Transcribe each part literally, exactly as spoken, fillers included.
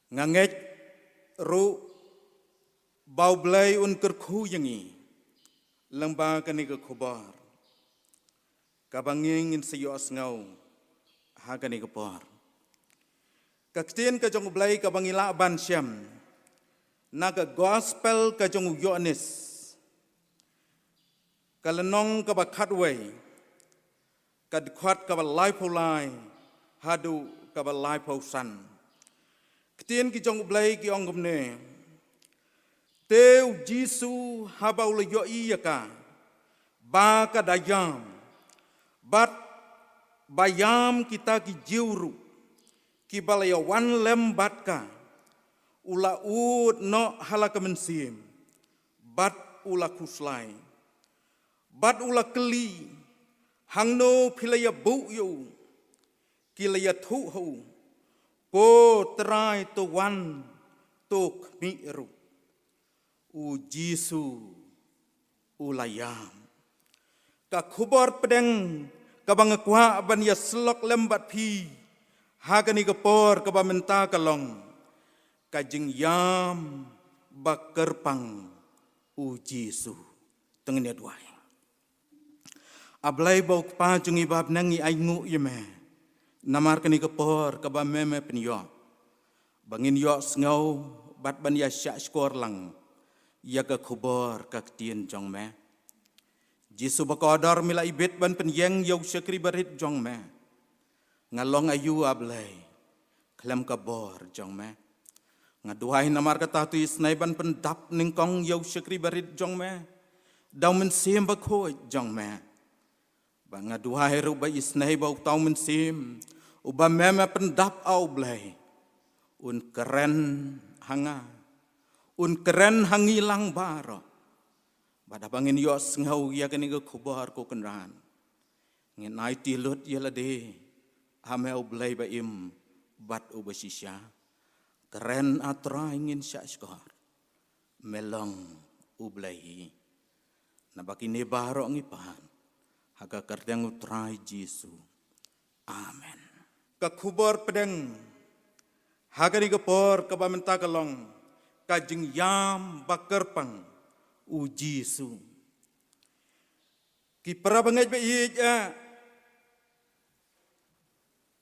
Nga ngeit ruh ba U Blei un kyrkhu ïa ngi lyngba kane ka khubor kaba ngi ngin sa ïohsngew ha kane ka por. Ka ktien ka jong U Blei kaba ngi lah ban shem na ka gospel ka jong u Ïoannis, ka lynnong kaba khatwei, ka dkhot kaba laiphew lai haduh kaba laiphew san. Ktien ki jong U Blei ki ong kumne: Te U Jisu haba u la ïohi ïa ka ba ka da ïam, bad ba ïam kita ki Jiw ruh kiba la ïa wan lem bad ka, u la ud noh ha la ka mynsiem bad u la khuslai. Bad u la kylli: Hangno phi la ïa buh ïa u? Ki la ïathuh ha u: Ko Trai, to wan, to khmih ruh. U Jisu u la ïam. Ka khubor pdeng kaba nga kwah ban ïa syllok lem bad phi ha kane ka por kaba mynta ka long ka jingïam ba kyrpang U Jisu. To ngin ïa duwai. A Blei ba u Kpa jong ngi ba ha bneng, ngi ainguh ïa me namar kane ka por kaba me me pynïoh ba ngin ïohsngew bad ban ïa shahshkor lang ïa ka khubor ka ktien jong me. Jisu ba kordor, me la ibit ban pynïeng ïa u shakri barit jong me. Nga long aïu, A Blei, khlem ka bor jong me? Nga duwai namar kata to isynei ban pyndap nyngkong ïa u shakri barit jong me da u Mynsiem Bakhuid jong me. Ba nga duwai ruh ba isynei ba uta u Mynsiem uba me me pyndap, A Blei, un kren ha nga, un kren ha ngi lang baroh. Bad haba ngin ïohsngew ïa kane ka khubor, ko Kynrad, ngin aiti lut ïa lade ha me, U Blei ba im bad uba shisha. Kren, A Trai, ngin shahshkor. Me long U Blei hi. Naba kine baroh ngi pan ha ka kyrteng U Trai Jisu. Amen. Ka khubor pdeng ha kane ka por kaba mynta ka long ka jingïam ba kyrpang U Jisu. Ki para bangeit ba ïeit, eh,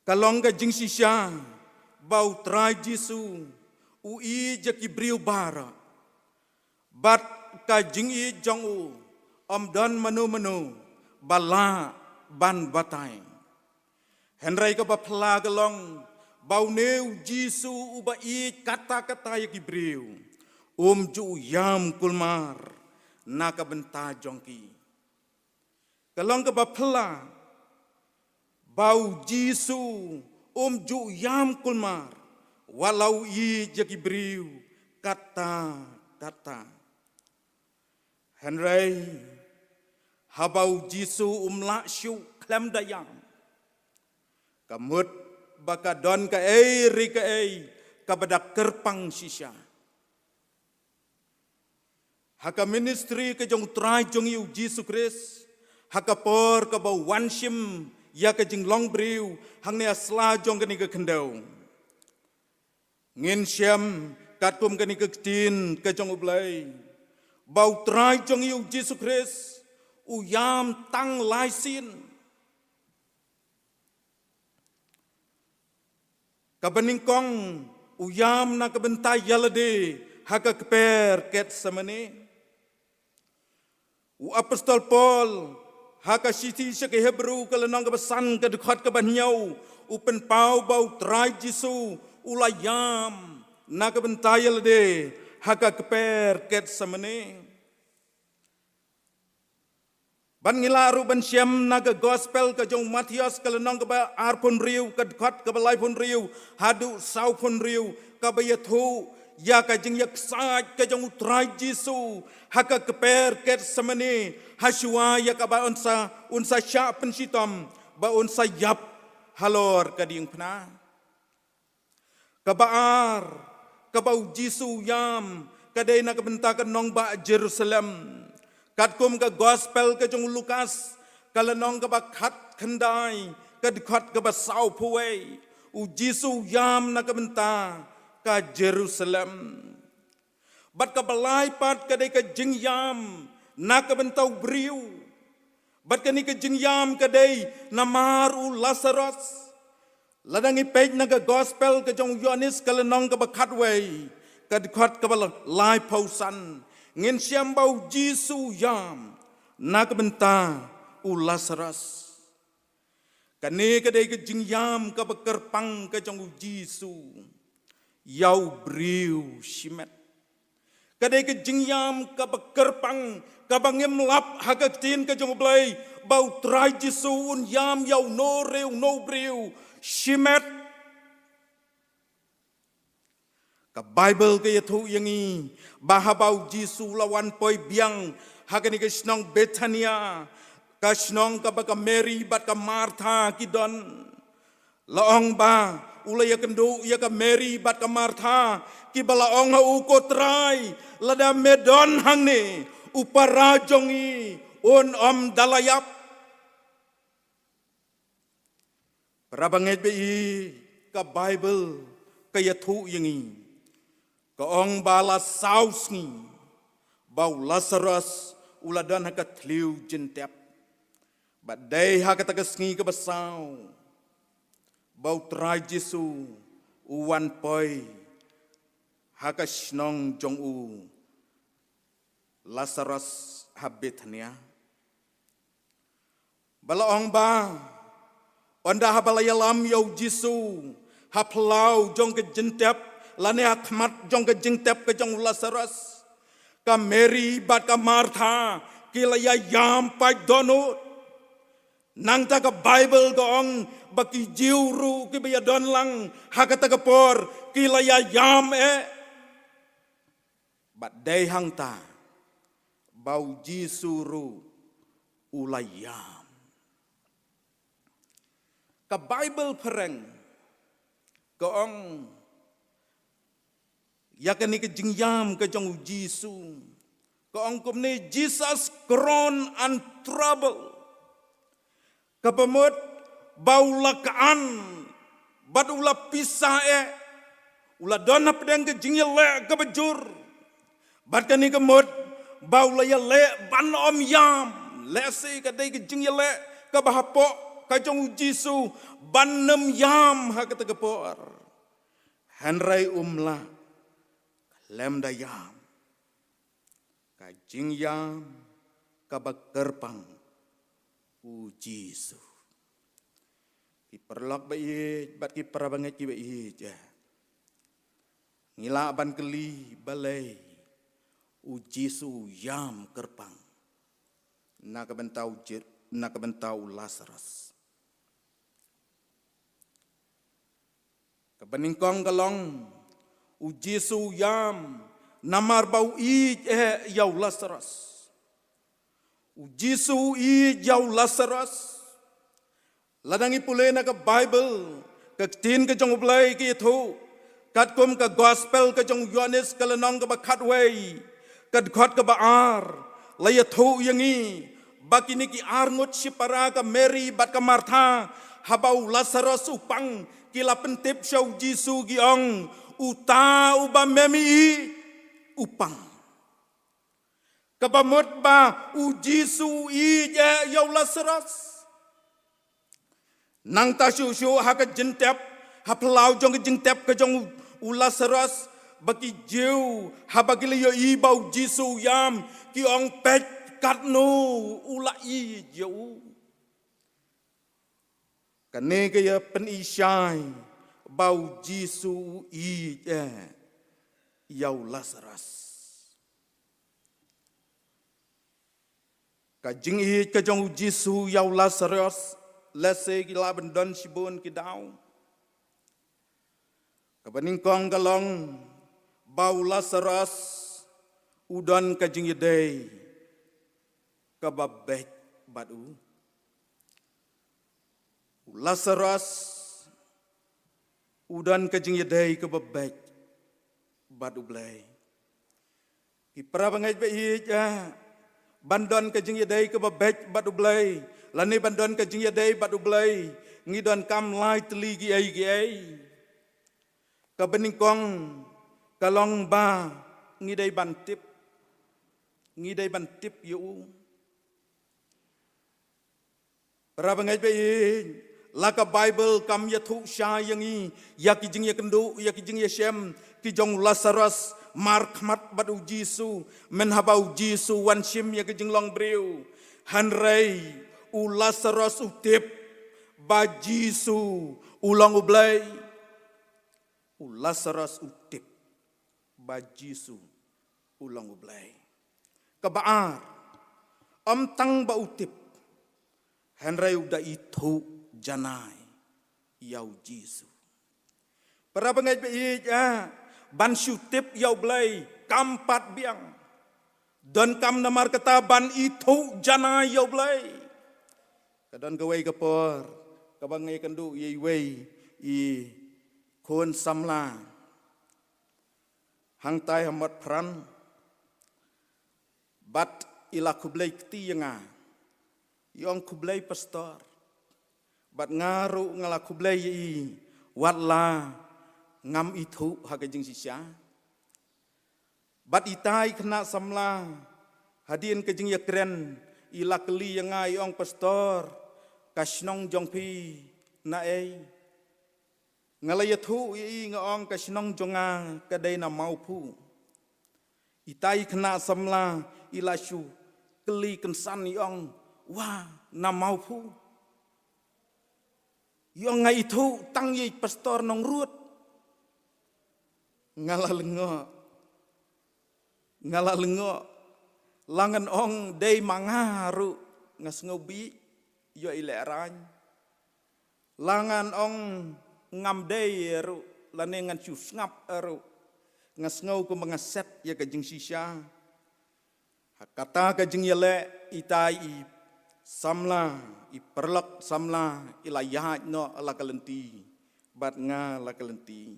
ka long ka jingshisha ba U Trai Jisu u ïeit ïa ki briew baroh. Bad ka jingïeit jong u ym don mano mano ba lah ban batai. Hynrei kaba phylla ka long ba une U Jisu uba ïeit katta katta ïa ki briew, um ju ïam kulmar na ka bynta jong ki. Ka long kaba phylla ba U Jisu um ju ïam kulmar wat la u ïeit ïa ki briew katta katta. Hynrei haba U Jisu um lah shuh khlem da ïam, ka mut ba ka don kaei re kaei kaba da kyrpang shisha. Ha ka ministry ka jong U Trai jong ngi U Jisu Khrist, ha ka por kaba u wan shim ïa ka jinglong briew hangne ha sla jong kane ka khyndew, ngin shem katkum kane ka ktien ka jong U Blei ba U Trai jong ngi U Jisu Khrist u ïam tang lai sien. Kaba nyngkong, u ïam na ka bynta ïa lade ha ka kper Gethsemane. U apostol Paul ha ka shithi sha ki Hebru ka lynnong kaba san ka dkhot kaba hynñiew u pynpaw ba U Trai Jisu u la ïam na ka bynta ïa lade ha ka kper Gethsemane. Bad ngi lah ruh ban shem na ka gospel ka jong u Mathaios ka lynnong kaba arphew hynriew ka dkhot kaba laiphew hynriew haduh sawphew hynriew, kaba ïathuh ïa ka jingïaksaid ka jong U Trai Jisu ha ka kper Gethsemane, ha shuwa ïa kaba un sa, un sa shah pynshitom ba un sa ïap halor ka diengphna. Kaba ar, kaba U Jisu u ïam ka dei na ka bynta ka nongbah Jerusalem. Katkum ka gospel ka jong u Lukas ka lynnong kaba khatkhyndai ka dkhot kaba sawphew wei, U Jisu u ïam na ka bynta ka Jerusalem. Bad kaba lai pat ka dei ka jingïam na ka bynta u briew. Bad kane ka jingïam ka dei namar u Lasaros. Lada ngi peit na ka gospel ka jong u Ïoannis ka lynnong kaba khatwei, ka dkhot kaba la-, laiphew san, ngin shem ba u Jisu u ïam na ka bynta u Lasaros. Kane ka dei ka jingïam kaba kyrpang ka jong u Jisu ïa u briew shimet. Ka dei ka jingïam kaba kyrpang, kaba ngim lap ha ka ktien ka jong u Blei ba u Trai Jisu un ïam ïa uno re uno u briew shimet. Ka Baibl ka ïathuh ïa ngi ba haba u Jisu u la wan poi biang ha kane ka shnong Bethania, ka shnong kaba ka Mary bad ka Martha ki don. La ong ba u la ïakynduh ïa ka Mary bad ka Martha, kiba la ong ha u, "Ko Trai, lada me don hangne, u para jong ngi un ym da la ïap." Para bangeit ba ïeit, ka Baibl ka ïathuh ïa ngi, ka ong ba la saw sngi ba u Lasaros u la don ha ka thliew jingtep. Bad dei ha kata ka sngi kaba saw ba u Trai Jisu u wan poi ha ka shnong jong u Lasaros ha Bethania. Ba la ong ba ynda haba la ïalam ïa u Jisu ha phyllaw jong ka jingtep, lane ha khmat jong ka jingtep ka jong u Lasaros, ka Mary bad ka Martha ki la ïa ïam pat dohnud. Nangta ka Baibl ka ong ba ki Jiw ruh kiba ïadon lang ha kata ka por ki la ïa ïam eh. Bad dei hangta ba u Jisu ruh u la ïam. Ka Baibl phareng ka ong ïa kane ka jingïam ka jong u Jisu, ka ong kumne: "Jesus groaned and trouble." Kaba mut ba u la k'an bad u la pisa eh, u la don hapdeng ka jingïaleh kaba jur. Bad kane ka mut ba u la ïaleh ban ym ïam. Lehse ka dei ka jingïaleh kaba hapoh ka jong u Jisu ban ym ïam ha kata ka por. Hynrei um lah khlem da ïam. Ka jingïam kaba kyrpang u Jisu. Ki paralok ba ïeit bad ki para bangeit kiba ïeit, eh, ngi lah ban kylli balei u Jisu u ïam kyrpang na ka bynta u Jer-, na ka bynta u Lasaros. Kaba nyngkong ka long, u Jisu u ïam namar ba u ïeit eh ïa u Lasaros. U Jisu u ïeit ïa u Lasaros. Lada ngi pule na ka Baibl, ka ktien ka jong u Blei ka ïathuh, katkum ka gospel ka jong u Ïoannis ka lynnong kaba khatwei, ka dkhot kaba ar, la ïathuh ïa ngi ba kine ki arngut shipara, ka Mary bad ka Martha, haba u Lasaros u pang, ki la pyntip sha u Jisu ki ong, "Uta uba me ïeit u pang." Kaba mut ba u Jisu u ïeit eh ïa u Lasaros. Nangta shuh shuh ha ka jingtep, ha phyllaw jong ka jingtep ka jong u, u Lasaros, ba ki Jiw haba ki la ïohi ba u Jisu u ïam, ki ong, "Peit katno u la ïeit ïa u." Kane ka ïa pyni shai ba u Jisu u ïeit eh ïa u Lasaros. Ka jingïeit ka jong u Jisu ïa u Lasaros, lehse ki lah ban don shibun ki daw. Kaba nyngkong ka long ba u Lasaros u don ka jingïadei kaba beit bad u. U Lasaros u don ka jingïadei kaba beit bad u Blei. Ki para bangeit ba ïeit, eh, ban don ka jingïadei kaba beit bad u Blei, lane ban don ka jingïadei bad u Blei, ngi donkam lai tylli kiei kiei. Kaba nyngkong, Ka long ba ngi dei ban tip, ngi dei ban tip ïa u. Para bangeit ba ïeit, la ka Baibl kam ïathuh sha ïa ngi ïa ki jingïakynduh, ïa ki jingïashem ki jong u Lasarus markhmat bad u Jisu, mynhaba u Jisu u wan shim ïa ki jinglong briew. Hynrei u Lasarus u tip ba Jisu u long U Blei. U Lasarus u tip ba Jisu u long U Blei. Kaba ar, ym tang ba u tip, hynrei u da ithuh janai ïa u Jisu. Para bangeit ba ïeit, ah, ban shu tip ïa U Blei kam pat biang. Donkam namar kata ban ithuh janai ïa U Blei. Ka don kawei ka por kaba nga ïakynduh ïa iwei i khun samla hangtai ha Motphran. Bad i la khublei kti ïa nga, i ong, "Khublei pastor." Bad nga ruh nga la khublei ïa i, wat la ngam ithuh ha ka jingshisha. Bad itai i khynnah samla, hadien ka jingïakren, i la kylli ïa nga, i ong, "Pastor, ka shnong jong phi naei?" Nga la ïathuh ïa i, nga ong, "Ka shnong jong nga ka dei na Mawphu." Itai i khynnah samla i la shu kylli kynsan, i ong, "Wa, na Mawphu?" I ong, "Nga ithuh tang ïa i Pastor Nongrut." Nga la lyngngoh. Nga la lyngngoh. La ngan ong dei ma nga ruh nga sngew bieit ïoh i lehraiñ. La ngan ong ngam dei ruh, lane ngan shu sngap ruh, nga sngew kumba nga set ïa ka jingshisha. Ha kata ka jingïaleh, itai i samla, i paralok samla, i la ïaid noh la ka lynti bad nga la ka lynti.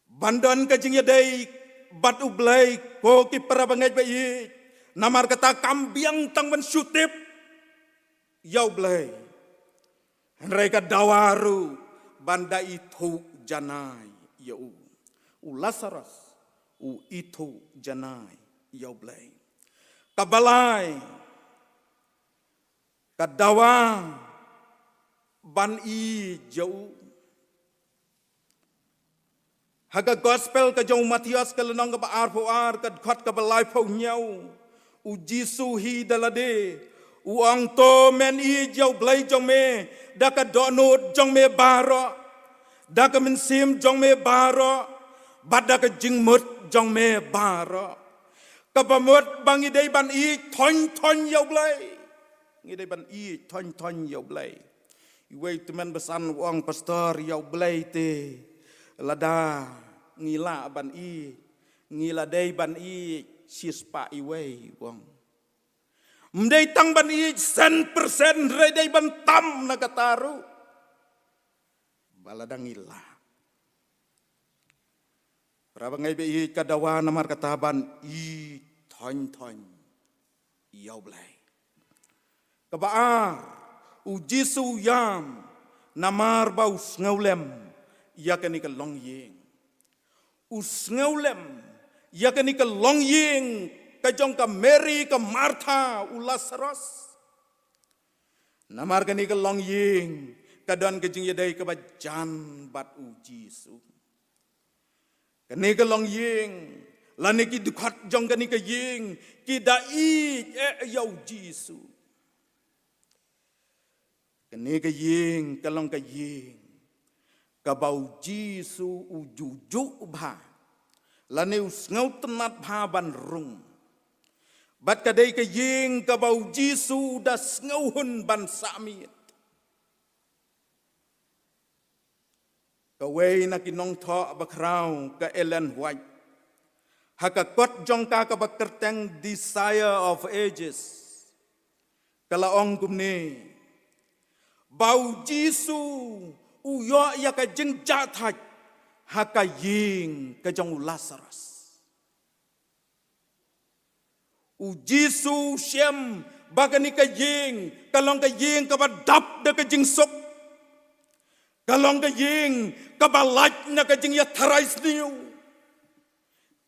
Ban don ka jingïadei bad U Blei, ko ki para bangeit ba ïeit, namar kata kam biang tang ban shu tip ïa U Blei, hynrei ka dawa ruh ban da ithuh janai ïa u. U Lasarus u ithuh janai ïa U Blei. Kaba lai, ka dawa ban ïeit ïa u. Ha ka Gospel ka jong u Mathaios, ka lynnong kaba arphew ar, ka dkhot kaba laiphew hynñiew, u Jisu hi da lade u ong, "To men ïeit ïa U Blei jong me da ka dohnud jong me baroh, da ka mynsiem jong me baroh, bad da ka jingmut jong me baroh." Kaba mut ba ngi dei ban ïeit thoiñ thoiñ ïa U Blei. Ngi dei ban ïeit thoiñ thoiñ ïa U Blei. Iwei tymmen basan u ong, "Pastor, ïa U Blei te lada ngi lah ban ïeit, ngi la dei ban ïeit shispah iwei," u ong. "Ym dei tang ban ïeit san persen, hynrei dei ban tam na kata ruh ba lada ngi lah." Para bangeit ba ïeit, ka dawa namar kata ban ïeit thoiñ thoiñ ïa U Blei. Kaba ar, u Jisu u ïam namar ba u sngewlem ïa kane ka longïing. U sngewlem ïa kane ka longïing ka jong ka Mary, ka Martha, u Lasarus. Namar kane ka longïing ka don ka jingïadei kaba jan bad u Jisu. Kane ka longïing lane ki dkhot jong kane ka ïing ki da ïeit eh ïa u Jisu. Kane ka ïing ka long ka ïing kaba u Jisu u juh juh bha lane u sngewtynnat bha ban rung. Bad ka dei ka ïing kaba u Jisu u da sngewhun ban sah miet. Kawei na ki nongthoh bakhraw, ka Ellen White, ha ka kot jong ka kaba kyrteng Desire of Ages, ka la ong kumne, ba u Jisu u ïoh ïa ka jingjahthait ha ka ïing ka jong u Lasarus. U Jisu u shem ba kane ka ïing ka long ka ïing kaba dap da ka jingsuk. Ka long ka ïing kaba lait na ka jingïatharai sniew.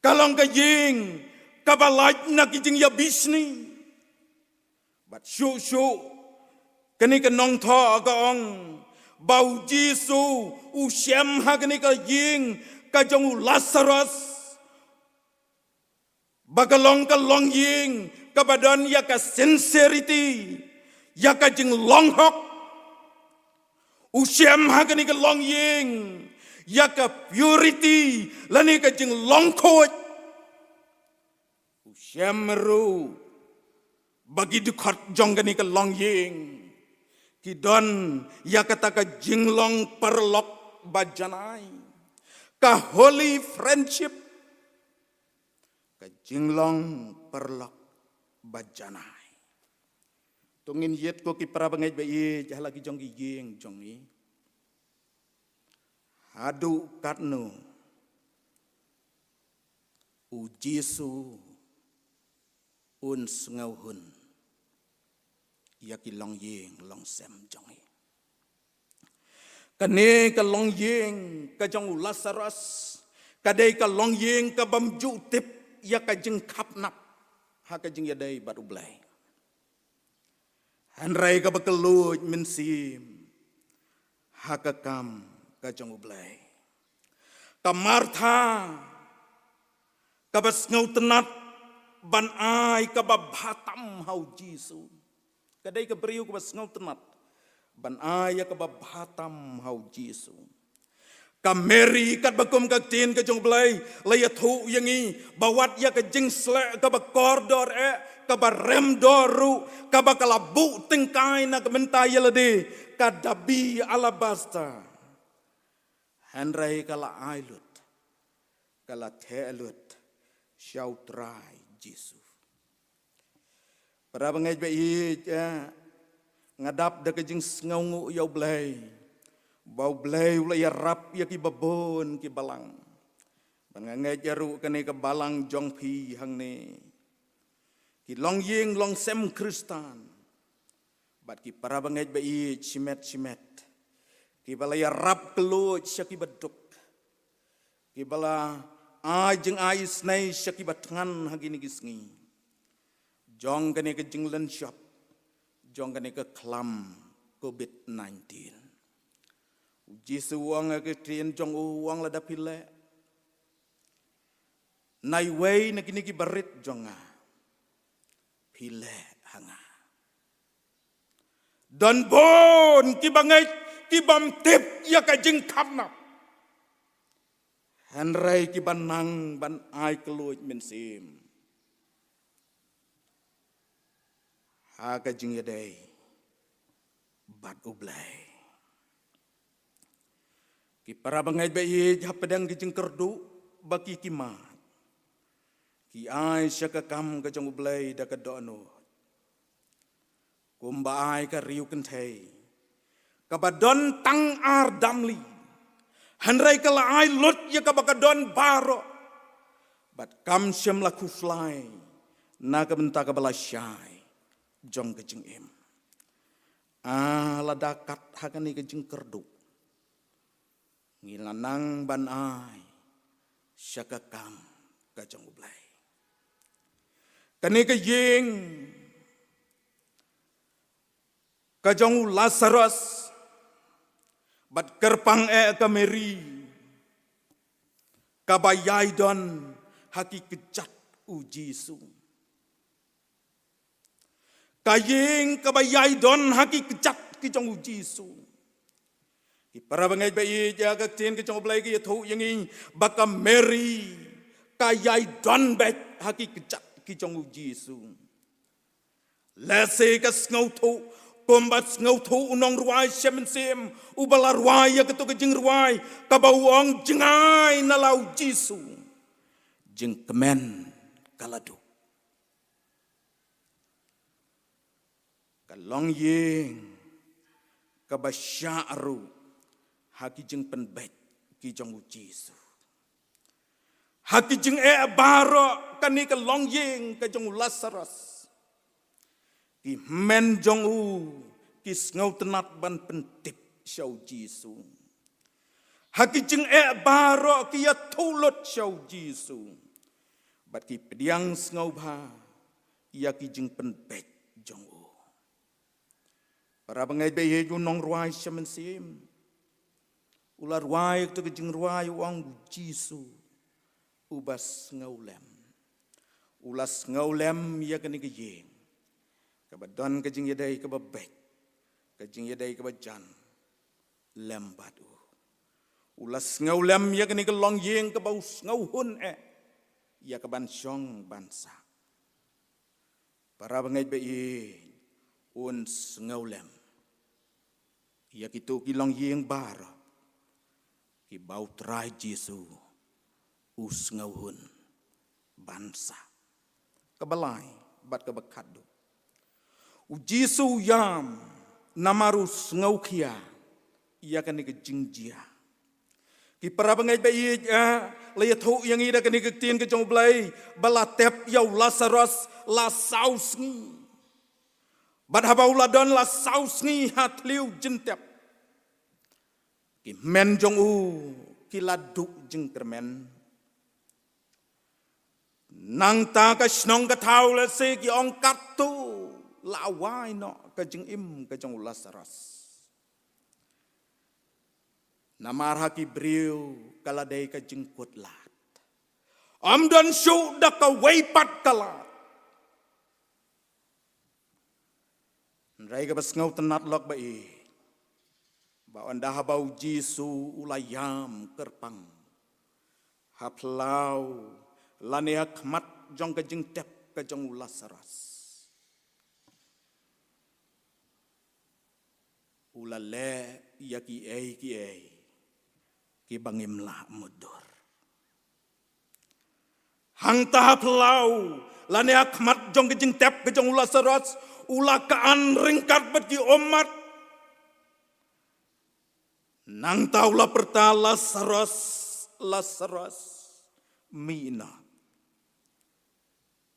Ka long ka ïing kaba lait na ka jingïabishni. Bad shuh shuh kane ka nongthoh ka ong ba u Jisu u shem ha kane ka ïing ka jong u Lasarus, ba ka long ka longïing kaba don ïa ka sincerity, ïa ka jinglong hok. U shem ha kane ka longïing ïa ka purity lane ka jinglong khuid. U shem ruh ba ki dkhot jong kane ka longïing ki don ïa kata ka jinglong paralok ba janai, ka holy friendship, ka jinglong paralok ba janai. To ngin ïit ko ki para bangeit ba ïeit ha la ki jong ki ïing jong ngi. Haduh katno u Jisu un sngewhun ïa ki longïing longsem jong ngi. Kane ka longïing ka jong u Lasarus ka dei ka longïing kabym ju tip ïa ka jingkhapnap ha ka jingïadei bad U Blei. Hynrei kaba kylluid mynsiem ha ka kam ka jong U Blei. Ka Martha kaba sngewtynnat ban ai kaba bha tam ha u Jisu. Ka dei ka briew kaba sngewtynnat ban ai ïa kaba bha tam ha u Jisu. Ka Mary katba kum ka ktien ka jong U Blei la ïathuh ïa ngi ba wat ïa ka jingsleh kaba kordor eh, kaba remdor ruh, kaba ka la buh tyngkai na ka bynta ïa lade, ka dabi alabaster. Hynrei ka la ai lut, ka la theh lut sha U Trai Jisu. Para bangeit ba ïeit, eh, nga dap da ka jingsngewnguh ïa U Blei ba U Blei u la ïarap ïa ki babun ki balang. Ba nga ngeit ïa ruh kane ka balang jong phi hangne, ki longïing longsem Khristan bad ki para bangeit ba ïeit shimet shimet, kiba la ïarap kylluid sha kiba duk, kiba la ai jingai isynei sha kiba thngan ha kine ki sngi jong kane ka jinglynshop jong kane ka khlam Covid nineteen. U Jisu u ong ha ka ktien jong u, u ong lada phi leh na iwei na kine ki barit jong nga, phi leh ha nga. Don bun kiba ngeit kibym tip ïa ka jingkhapnap, hynrei kiba nang ban ai kylluid mynsiem ha ka jingïadei bad U Blei. Ki para bangeit ba ïeit, hapdeng ki jingkyrduh ba ki ki mad, ki ai sha ka kam ka jong U Blei da ka dohnud. Kumba ai ka riew kynthei kaba don tang ar damli, hynrei ka la ai lut ïa kaba ka don baroh, bad kam shym la khuslai na ka bynta kaba lashai jong ka jingim. Ah, lada kat ha kane ka jingkyrduh, ngi la nang ban ai sha ka kam ka jong U Blei. Kane ka ïing ka jong u Lasarus bad kyrpang eh ka Mary, kaba ïai don ha ki kjat u Jisu. Ka ïing kaba ïai don ha ki kjat ki jong u Jisu. Ki para bangeit ba ïeit, ïa ka ktien ka jong U Blei ka ïathuh ïa ngi ba ka Mary ka ïai don beit ha ki kjat ki jong u Jisu. Lehse ka sngewthuh kumba sngewthuh u nongrwai shem mynsiem uba la rwai ïa kato ka jingrwai kaba u ong, jngai na la u Jisu, jingkmen ka la duh. Ka longïing kaba shah ruh ha ki jingpynbeit ki jong u Jisu. Ha ki jingeh baroh, kane ka longïing ka jong u Lasarus, ki hynmen jong u ki sngewtynnat ban pyntip sha u Jisu. Ha ki jingeh baroh ki ïathuh lut sha u Jisu, bad ki pdiang sngewbha ïa ki jingpynbeit jong u. Para bangeit ba ïeit, u nongrwai sha mynsiem u la rwai ïa ka jingrwai, u ong u Jisu uba sngewlem. U la sngewlem ïa kane ka ïing kaba don ka jingïadei kaba beit, ka jingïadei kaba jan lem bad u. U la sngewlem ïa kane ka longïing kaba u sngewhun eh ïa kaban shong ban sah. Para bangeit ba ïeit, un sngewlem ïa kito ki longïing baroh kiba u Trai Jisu u sngewhun ban sah. Kaba lai bad kaba khatduh, u Jisu u ïam namar u sngewkhia ïa kane ka jingjia. Ki para bangeit ba ïeit, eh, la ïathuh ïa ngi da kane ka ktien ka jong u Blei ba la tep ïa u Lasaros la saw sngi. Bad haba u la don la saw sngi ha thliew jingtep, ki hynmen jong u ki la duh jingkyrmen. Nangta ka shnong ka thaw lehse ki ong katto la wai noh ka jingim ka jong u Lasaros. Namar ha ki briew ka la dei ka jingkut lad. Ym don shuh da kawei pat ka lad. Hynrei kaba sngewtynnat lok ba ïeit, ba ynda haba u Jisu u la ïam kyrpang ha phyllaw lane ha khmat jong ka jingtep ka jong u Lasaros, u la leh ïa kiei kiei kiba ngim lah mutdur. Hangta ha phyllaw lane ha khmat jong ka jingtep ka jong u Lasaros, u la khan ryngkat bad ki ummat. Nangta u la pyrta, "Lasaros, Lasaros, mih noh."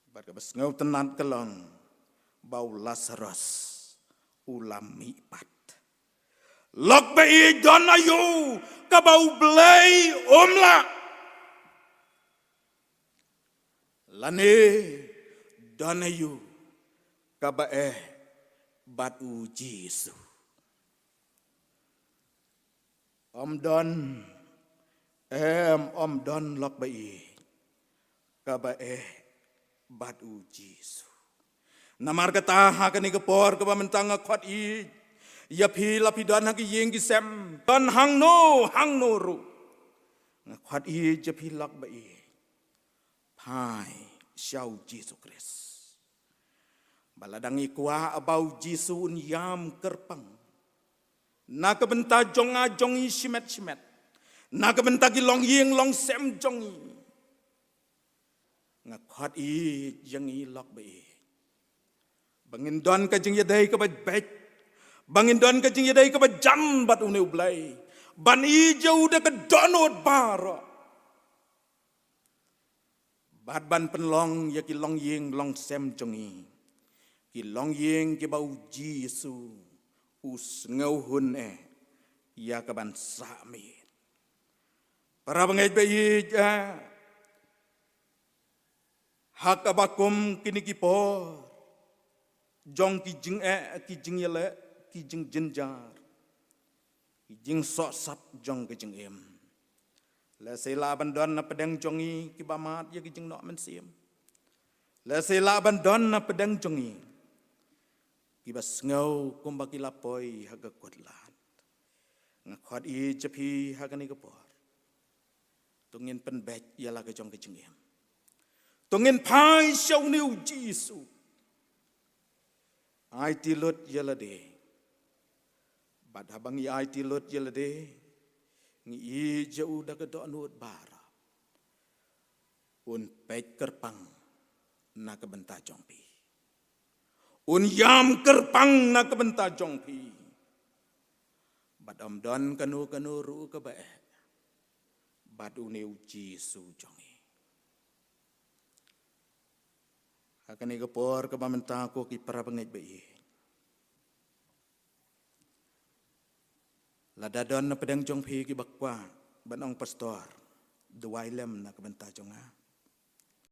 Bad kaba sngewtynnat ka long ba u Lasaros u la mih pat. Lok ba ïeit, don aïu kaba u Blei um lah? Lane don aïu kaba eh bad u Jisu? Ym don, em, ym don lok ba ïeit kaba eh bad u Jisu. Namar kata ha kane ka por kaba mynta nga khot ïeit ïa phi, la phi don ha ki ïing ki sem, don hangno hangno ruh, nga khot ïeit ïa phi lok ba ïeit, phai sha u Jisu Khrist. Ba la dang ïa kwah ba u Jisu un ïam kyrpang na ka bynta jong nga jong ngi shimet shimet, na ka bynta ki longïing longsem jong ngi. Nga khot ïeit ïa ngi lok ba ïeit, ba ngin don ka jingïadei kaba beit, ba ngin don ka jingïadei kaba jan bad une u Blei, ban ïeit ïa u da ka dohnud baroh. Bad ban pynlong ïa ki longïing longsem jong ngi ki longïing kiba u Jisu u sngewhun eh ïa kaban sah miet. Para bangeit ba ïeit, eh, ha kaba kum kine ki por jong ki jingeh, ki jingïaleh, ki jingjynjar, ki jingsohsat jong ka jingim, lehse lah ban don na pdeng jong ngi kiba mad ïa ki jingnoh mynsiem. Lehse lah ban don na pdeng jong ngi kiba sngew kumba ki la poi ha ka kut lad. Nga khot ïeit ïa phi ha kane ka por. To ngin pynbeit ïa la ka jong ka jingim. To ngin phai sha une u Jisu. Aiti lut ïa lade. Bad haba ngi aiti lut ïa lade, ngi ïeit ïa u da ka dohnud baroh. Un peit kyrpang na ka bynta jong phi. Un ïam kyrpang na ka bynta jong phi. Bad ym don kano kano ruh kaba eh bad une u Jisu jong ngi. Ha kane ka por kaba mynta, ko ki para bangeit ba ïeit, lada don na pdeng jong phi kiba kwah Ban ong, Pastor, duwai lem na ka bynta jong nga.